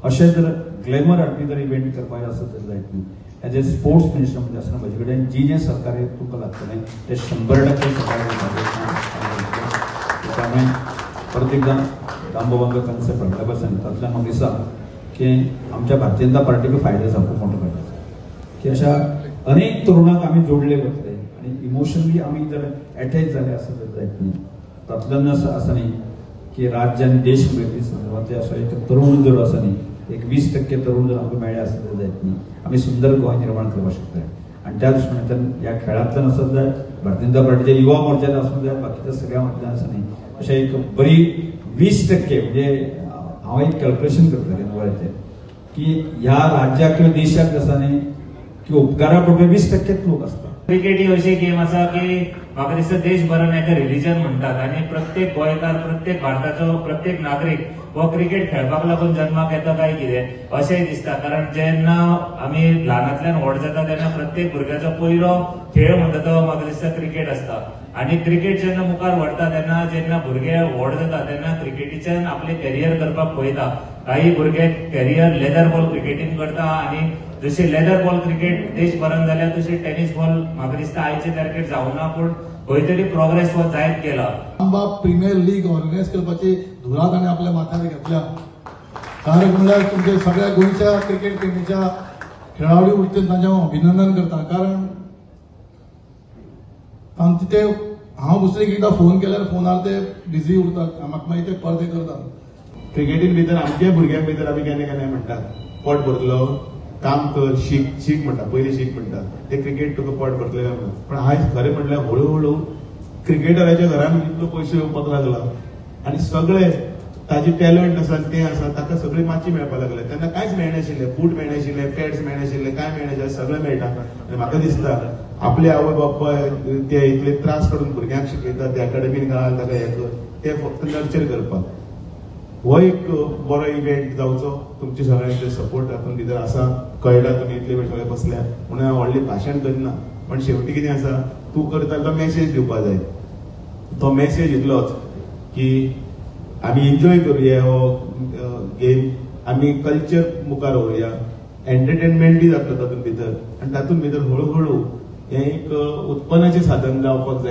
अशें जर ग्लॅमर हाडपी जर इव्हेंट करपाचें आसत तर जायत न्ही. एज ए स्पोर्ट्स मिनिस्टर म्हणजे आसतना म्हजे कडेन जी जें सरकार तुमकां लागतलें तें 100% सरकार. त्यामुळे परत एकदा दामबाबांचो कन्सेप्ट हाडल्या पासून तातूंतल्यान म्हाका दिसता की आमच्या भारतीय जनता पार्टीक फायदो आसा, खूब मोठो फायदो आसा की अशा अनेक तरुणांक आमी जोडले वतले आनी इमोशनली आमी जर एटॅच जाले आसत तर जायत न्ही. तातूंतल्यान आसा न्ही की राज्य आनी देश उमेदी संदर्भांतले असो एक तरुण जर आसा न्ही, एक 20% तरुण जर आमकां मेळ्ळे आसत तर जायत न्ही, आमी सुंदर गोंय निर्माण करपाक शकता. आनी त्या दृश्टीकोनांतल्यान ह्या खेळांतल्यान आसत जाय, भारतीय जनता पार्टीच्या युवा मोर्चान आसूंक जाय, बाकीच्या सगळ्या मदल्यान आसा न्ही, अशें एक बरी 20% म्हणजे हांव एक कॅल्क्युलेशन करतलें नवऱ्याचें की ह्या राज्याक किंवा देशाक आसा न्ही की उपकारा पडपी 20% लोक आसता. क्रिकेट ही अशी गेम आसा की म्हाका दिसता देशभरान एका रिलिजन म्हणटात आनी प्रत्येक गोंयकार, प्रत्येक भारताचो प्रत्येक नागरीक हो क्रिकेट खेळपाक लागून जन्माक येता काय कितें अशेंय दिसता. कारण जेन्ना आमी ल्हानांतल्यान व्हड जाता तेन्ना प्रत्येक भुरग्याचो पयलो खेळ म्हणटा तो म्हाका दिसता क्रिकेट आसता. आनी क्रिकेट जेन्ना मुखार व्हरता तेन्ना जेन्ना भुरगे व्हड जाता तेन्ना क्रिकेटीच्यान आपलें कॅरियर करपाक पळयता. काही भुरगे कॅरियर लेदर बॉल क्रिकेटीन करता आनी जशी लेदर बॉल क्रिकेट देशभरान जाल्या तशी टेनिस बॉल म्हाका दिसता आयचे तारखेर जावना, पूण खंय तरी प्रोग्रेस हो जायत गेला. दामबाब प्रिमियर लीग ऑर्गनायज करपाची धुरा ताणें आपल्या माथ्यार घेतल्या. कारण म्हणल्यार तुमच्या सगळ्या गोंयच्या क्रिकेट टिमीच्या खेळाडू वतीन तांचें हांव अभिनंदन करता. कारण तांचे ते हांव दुसरे एकदां फोन केल्यार फोनार ते बिझी उरतात, म्हाका मागीर ते परते करतात. क्रिकेटीन भितर आमच्या भुरग्यां भितर आमी केन्ना केन्ना म्हणटात पोट भरतलो, काम कर, शीक शीक म्हणटा, पयलीं शीक म्हणटा, ते क्रिकेट तुका पोट भरतले काय म्हणटा. पण आयज खरें म्हणल्यार हळू हळू क्रिकेटराच्या घरान इतलो पयसो येवपाक लागला आनी सगळे ताजे टॅलंट आसा तें आसा ताका सगळी माची मेळपाक लागले. तेन्ना कांयच मेळनाशिल्लें, बूट मेळनाशिल्ले, पॅड्स मेळनाशिल्ले, कांय मेळनाशिल्लें, सगळें मेळटा. आनी म्हाका दिसता आपले आवय बापाय ते इतले त्रास काडून भुरग्यांक शिकयतात, ते अकॅडमीन घाल ताका हें कर, ते फक्त नर्चर करपाक हो एक बरो इव्हेंट जावचो. तुमचे सगळ्यांचे सपोर्ट तातूंत भितर आसा, कळटा तुमी इतले वेळ सगळे बसल्या म्हणून हांव व्हडलें भाशण करिना, पण शेवटी कितें आसा तूं करता तो मॅसेज दिवपा जाय. तो मॅसेज इतलोच की आमी एन्जॉय करुया हो गेम, आमी कल्चर मुखार व्हरुया, एंटरटेनमेंटूय जातलो तातूंत भितर आनी तातूंत भितर हळू हळू हें एक उत्पन्नाचें साधन जावपाक जाय.